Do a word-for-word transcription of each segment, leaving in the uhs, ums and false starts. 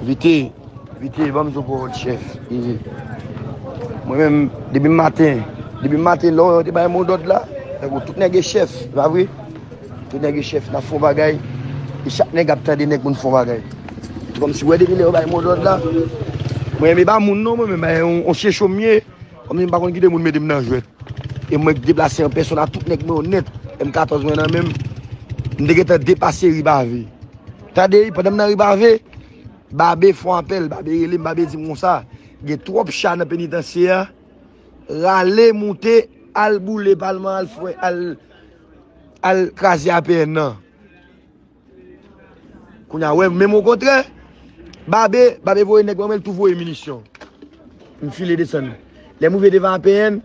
Vite, vite, ban m di w pawòl chèf. E, mwen menm, depi maten, depi maten, lè yo te bay modòd la, tankou tout nèg e chèf, se pa vre? Tout nèg e chèf, n ap fè yon bagay, e chak nèg ap tande nèg pou n fè yon bagay. Se kòmsi, wè, depi lè yo bay modòd la, mwen menm, e pa moun non, mwen menm, e yon, yon checho m ye, kòmsi m pa konn kite moun mete m nan jwèt. E mwen k deplase an pèsòn a tout nèg mwen yo nèt, M katòz mwen nan men m, m te gentan depase Ribave. Tande, pandan m nan Ribave, Babe fè yon apèl, Babe rele m, Babe di m konsa, gen twòp cha nan penitansye a, rale moute, al boule palman, al fwe, al, al kraze A P N nan. Kounye a, wè, menm okontrè, Babe, Babe voye nèg ban mwen, l tou voye minisyon. M file desann. Lè m rive devan A P N,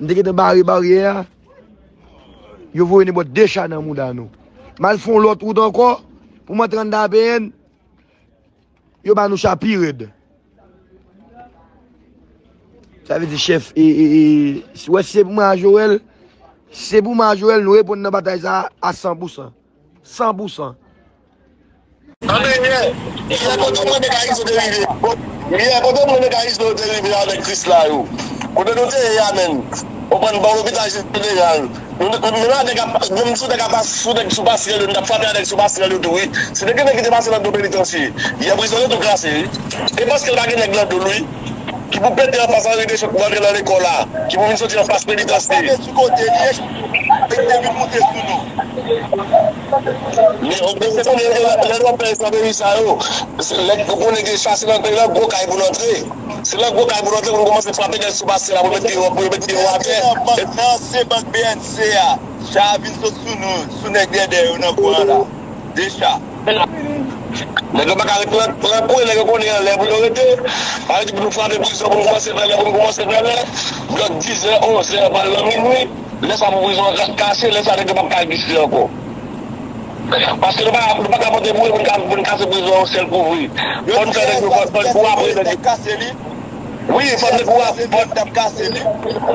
m te gentan bare baryè a, yo voye nenpòt de cha nan mouda nou. M al fè yon lòt wout ankò, pou m antre anndan A P N, yo ba nou cha pi rèd. Sa vle di, chèf, e, e, e, si, wè, si se pou mwen a Joel, si se pou mwen a Joel, nou reponn nan batay sa a, a san pou san. San pou san. Anben, yè, yè, kote mwen, mekanisme te rive. Yè, kote mwen, mekanisme yo te rive avèk Krisla yo. Kote nou te ye a menm. Ou konprann, bò lopital jeneral. Nou, nou, nou, nèg ap, menm sou nèg ap, sou nèg sou pasrèl yo, nou t ap frape a nèg sou pasrèl yo tou, wi. Si te gen nèg ki te pase nan do penitansye, yè prizon yo tou kraze, wi. E paske l pa gen nèg nan do l, wi. Ki pou pete anfas Henri Deschamps pou antre nan lekòl la, ki pou vin soti anfas penitansye. Frape sou kote li, e te vin moute sou nou. Men, men se konnen lè, lè nou ap fè estrateji sa yo, se lè ou konnen gen chase nan peyi la, gwo kay pou n antre. Se lè gwo kay pou n antre, pou n kòmanse frape nèg sou pasrèl la, pou yo mete yo, pou yo mete yo atè. Nan, nan, se bank B N C a. Cha a vin sot sou nou, sou nèg dèdè yo nan kwen an la. De cha. Nèg yo pa ka ret nan, nan kwen, nèg yo konnen lè pou yo rete. Sa vle di pou nou frape prizon, pou nou kòmanse vèlè, pou nou kòmanse vèlè. Blòk diz è, onz è, pral nan minwi. Lè sa pou prizon an ka-, kache, lè sa nèg yo p ap ka egziste ankò. Paske nou pa, nou pa ka pote boure pou n ka, pou n kase prizon an yon sèl kou vre. Fò n fè nèg yo, fò, fò n kou apre nèg yo. Wi, fò n te kou a, fò n t ap kase li.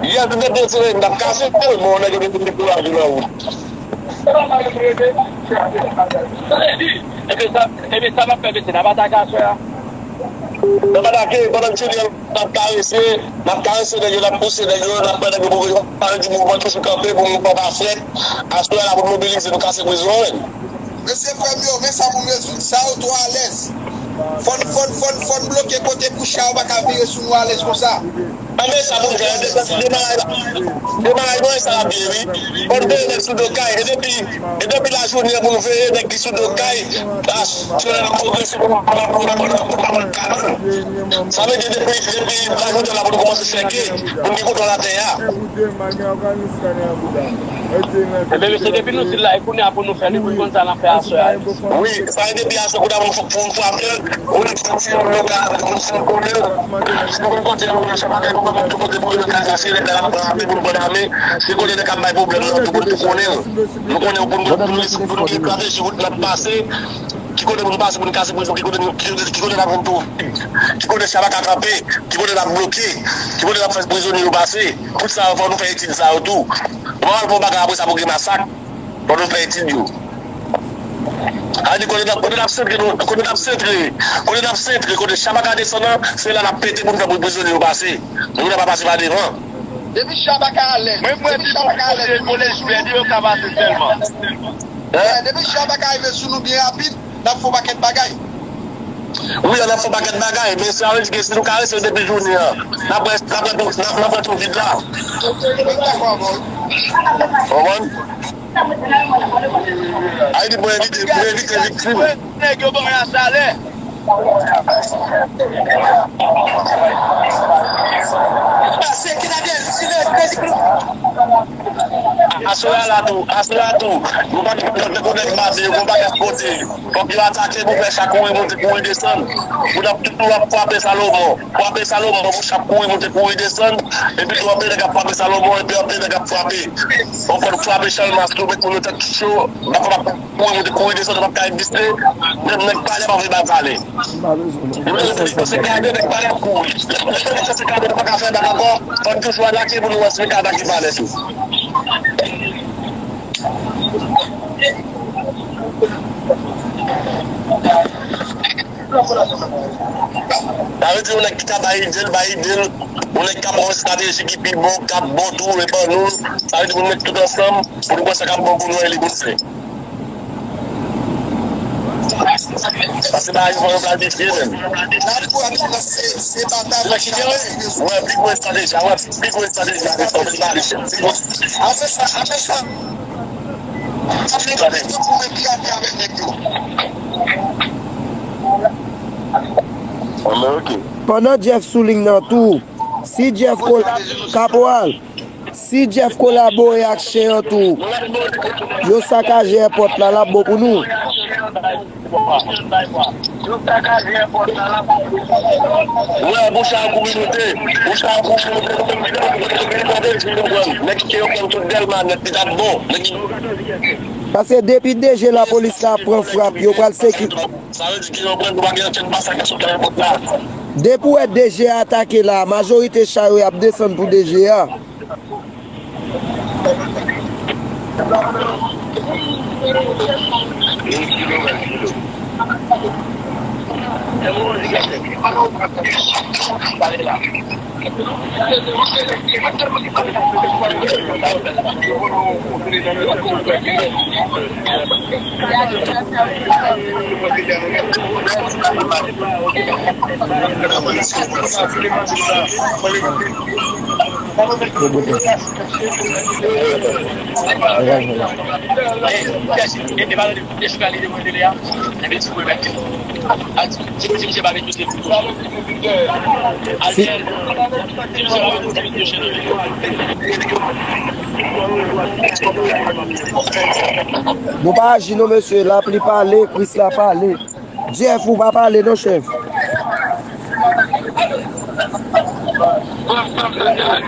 Yè, nou te deside, n t ap kase l, men nèg yo te dekouraje nan wout. Ebyen sa, ebyen sa n ap fè, mesye, n ap atake aswè a? N ap atake, pandan n fini an, n ap karese, n ap karese nèg yo, n ap pouse nèg yo, n ap pran nèg yo pou yo pa di mouvman toujou kanpe pou mouvman pa fèt. Aswè a la pou n mobilize, nou kase prizon an menm. Mesye, frè m yo, men sa pou n rezoud. Sa yo twò alèz. Fò n, fò n, fò n, fò n bloke kote pou cha yo pa ka vire sou nou alèz konsa. Anben, sa pou n fè, demaraj la. Demaraj mwen, sa ap byen, wi. Fò n veye nèg sou do kay. E depi, e depi lajounen an pou n veye nèg ki sou do kay, aswè a n ap pwogrese pou n pa, pou n pa, pou n pa, pou n pa pran kabann. Sa vle di depi, depi lajounen la pou nou kòmanse chèke, pou n gen kontwòl atè a. Ebyen, mesye, depi nou di l la, e kounye a pou nou fè li, pou l konn sa n ap fè aswè a. Wi, sa e depi aswè kounye a pou n, pou n frape l, ou li santi yon lokal, pou n santi konnen l. Si nou konn konte yon chèf atè, nou konn tout kote pou yo nan kay, se lè n ap frape pou n pran lame, se kote nèg ap bay pwoblèm nan, tou pou n tou konnen l. Nou konnen pou n, pou n, pou n gen estrateji wout n ap pase, ki kote pou n pase, pou n kase prizon, ki kote nou, ki kote, ki kote n ap jwenn tou, ki kote cha pa ka kanpe, ki kote n ap bloke, ki kote n ap fè prizonye yo pase. Tout sa yo, fò nou fè etid sa yo tou. Nou pa pral fè yon bagay apre sa pou gen masak. Fò nou fè etid yo. A di kote n ap, kote n ap sentre, nou, kote n ap sentre, kote n ap sentre, kote cha pa ka desann nan, se la n ap pete pou n fè pou prizonye yo pase. Nou, nou pa pase pa devan. Depi cha pa ka alèz, mwen, mwen, depi cha pa ka alèz, kote, kote, kote, yo ka pase sèlman. Hein? Depi cha pa ka rive sou nou byen rapid, n ap fè yon pakèt bagay. Wi, n ap fè yon pakèt bagay, men sa vle di ke si nou ka rete depi jounen an, n ap wè, n ap wè, n ap, n ap wè tou vid la. Konprann? Ayiti pou evite, pou evite viktim. Nèg yo ban y a salè. Aswè a la tou, aswè a tou, nou pa t konn nèg mande yo, gon bagay kote. Fòk yo atake pou fè cha kouri monte, kouri desann. Pou n ap toujou ap frape Salomon. Frape Salomon, pou cha kouri monte, kouri desann. Epi tou anpil nèg ap frape Salomon, epi anpil nèg ap frape. Bon, fò n frape Chalmas tou, met moun yo tèt cho, bak ap kouri monte, kouri desann, yo p ap ka egziste. Menm nèg palè pa vle bay palè. Yo vle se gade nèg palè ap kouri. Yo vle se gade nou pa ka fè bak ankò. Fò n toujou atake pou nou wè si nou ka atake palè tou. Sa vle di yon nèg ki ka bay ide l, bay ide l, yon nèg k ap wè yon estrateji ki pi bon, k ap bon tou, e ban nou l. Sa vle di pou nou met tout ansanm, pou nou wè sa k ap bon pou nou, e li pou nou fè. Paske bagay yo pa planifye menm. Nèg ki gen, wè, pi gwo estrateji a, wè, pi gwo estrateji a, se sa, se sa. Apre sa, apre sa, apre sa, pou mwen pi avè avèk nèg yo. Pandan Jeff sou liy nan tou, si Jeff kol-, Kaporal, si Jeff kolabore ak chen an tou, yo sakaje èpòt la, l ap bon pou nou. Wè, bouch a kouvri nou te. Bouch a kouvri nou te. Nèg ki yo pran tout Dèlma nèt, li t ap bon. Nèg ki Paske depi D G lapolis la ap pran frap, yo pral seki. Sa vle di ki yo pran, nou pa gen ankenn masakre sou teren kot la. Depi w wè D G a atake la, majorite cha yo y ap desann pou D G a. Nou pa aji non, mesye. Lapli pale, Krisla pale. Jeff, ou pa pale non, chèf.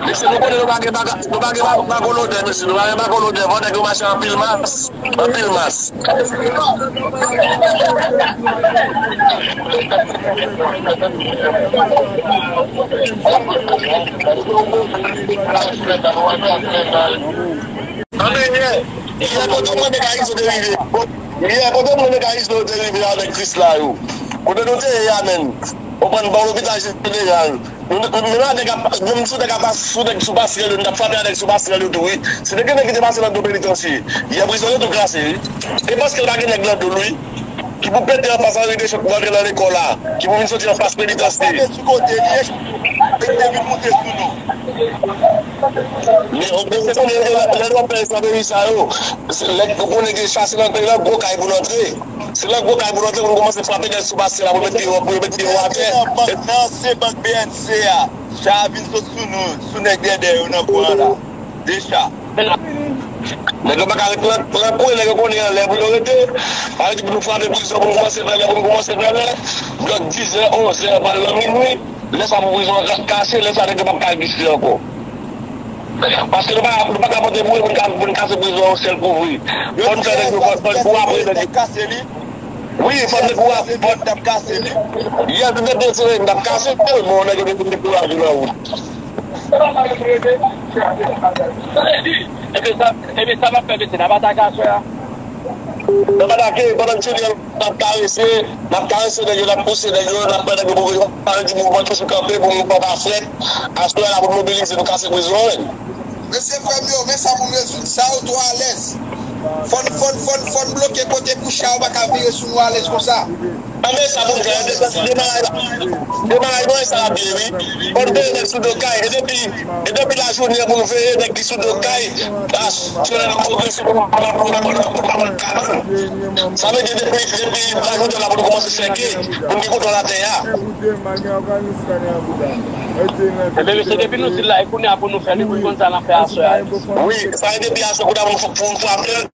Mesye, nou konnen nou pa gen baka-, nou pa gen ba-, bakolodè, mesye. Nou pa gen bakolodè. Fò nèg yo mache anpil mas. Anpil mas. Ann, yè, yè, kote mwen mekanisme te rive. Yè, kote mwen mekanisme yo te rive avèk Krisla yo. Kote nou te ye a menm. Ou konprann, bò lopital jeneral. Nou, nou, menm a nèg ap, menm sou nèg ap, sou nèg sou pasrèl yo, nou t ap frape a nèg sou pasrèl yo tou, wi. Si te gen nèg ki te pase nan do penitansye, yè prizon yo tou klase, wi. E paske l pa gen nèg nan do l, wi. Ki pou pete anfas Henri Deschamps pou rantre nan lekòl la. Ki pou vin soti anfas penitansye. Frape sou kote li, e te vin moute sou nou. Men, men se konnen lè, lè nou ap fè estrateji sa yo, se lè ou konnen gen chase nan peyi la, gwo kay pou n antre. Se lè gwo kay pou n antre, pou nou kòmanse frape nèg sou pasrèl la, pou yo met pye yo, pou yo met pye yo atè. Nan, nan, se bank B N C a. Cha a vin sot sou nou, sou nèg dèdè yo nan kwen an la. De cha. Nèg yo pa ka ret nan, nan kwen, nèg yo konnen anlè pou yo rete. Sa vle di pou nou frape prizon, pou nou kòmanse vèlè, pou nou kòmanse vèlè. Blòk diz è, onz è, pral nan minwi. Lè sa pou prizon an ka-, kase, lè sa nèg yo p ap ka egziste ankò. Paske nou pa, nou pa ka pote boure pou n ka, pou n kase prizon an yon sèl kou, wi. Fò n fè nèg yo, fò, fò n kou apre nèg yo. Wi, fò n kou apre, fò n t ap kase li. Yè, nou te desire, n t ap kase l, bon, nèg yo te fin dekouraje nan wout. Ebyen sa, ebyen sa n ap fè, mesye, n ap atake aswè a. N ap atake, pandan n fini an, n ap karese, n ap karese nèg yo, n ap pouse nèg yo, n ap fè nèg yo poko yo pale di mouvman toujou kanpe pou mouvman pa frèt. Aswè a la pou n mobilize, nou kase prizon an. Mesye, frè m yo, men sa pou n rezoud. Sa yo twò alèz. Fò n, fò n, fò n, fò n bloke kote pou cha yo pa ka vire sou nou alèz konsa. Anben, sa pou n fè, demaraj, demaraj mwen, sa ap byen, wi. Fò n veye nèg sou do kay, e depi, e depi lajounen pou nou veye nèg ki sou do kay, aswè a n ap pwogrese pou nou, pou nou, pou nou, pou nou, pou nou, pou nou, sa vle di depi, depi lajounen la pou nou kòmanse sèke, pou n gen kontwòl atè a. Ebyen, mesye, depi nou di l la, e kounye a pou nou fè li, pou l konn sa l ap fè aswè a. Wi, sa vle di depi aswè, kounye a pou nou, pou nou frape l.